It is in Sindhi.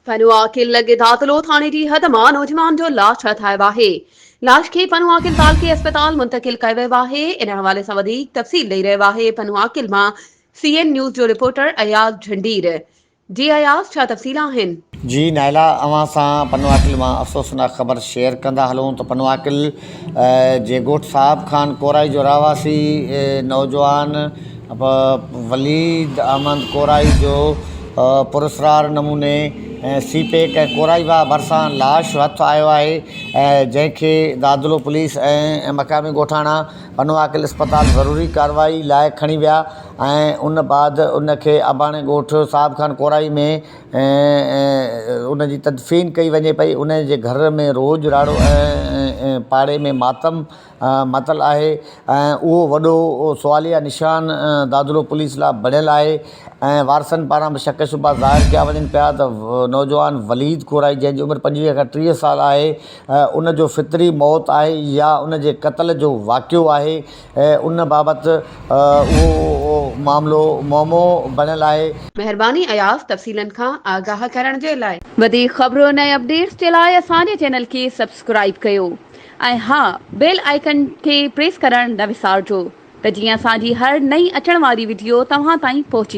پنوعاقل لڳ دادلو ٿاڻي جي حد مان نوجوان جو لاش هٿ آيو آهي. لاش کي پنوعاقل تعلقي اسپتال منتقل ڪيو ويو آهي. ان حوالي سان وڌيڪ تفصيل ڏئي رهيو آهي پنوعاقل مان سي اين نيوز جو رپورٽر اياز جهنڊير. جي اياز ڇا تفصيل آهن؟ جي نائلا اوهان سان پنوعاقل مان افسوسناڪ خبر شيئر ڪندا هلون ته پنوعاقل جي ڳوٺ صاحب خان ڪورائي جو رهواسي نوجوان وليد احمد ڪورائي جو پراسرار نموني سي پيڪ ۽ ڪورائي واهه ڀرسان لاش هٿ آيو آهي جنهن کي دادلو پوليس ۽ مقامي ڳوٺاڻا پنوعاقل اسپتال ضروري ڪارروائي لاء کڻي ويا ۽ ان بعد ان کي اباڻي ڳوٺ صاحب خان ڪورائي ۾ ان جي تدفين ڪئي وڃي پئي ان جي گهر ۾ روڄ راڙو ۽ پاڙي ۾ ماتم متل آهي ۽ اهو وڏو سواليه نشان دادلو پوليس لاء بڻيل آهي ۽ وارثن پاران به شڪ شبها ظاهر ڪيا وڃن پيا ته نوجوان وليد ڪورائي جنهن جي عمر 25 کان 30 سال آهي ان جو فطري موت آهي يا ان جي قتل جو واقعو آهي ان بابت اهو معاملو معمو بڻيل آهي. مهرباني اياز تفصيلن کان آگاهه ڪرڻ جي لاء. وڌيڪ خبرن ۽ اپڊيٽس جي لاء اسان جي چينل کي سبسڪرائيب ڪيو ۽ ها بيل آئيڪن کي پريس ڪرڻ نه وسارجو ته جيئن اسان جي هر نئين اچڻ واري وڊيو توهان تائين پهچي.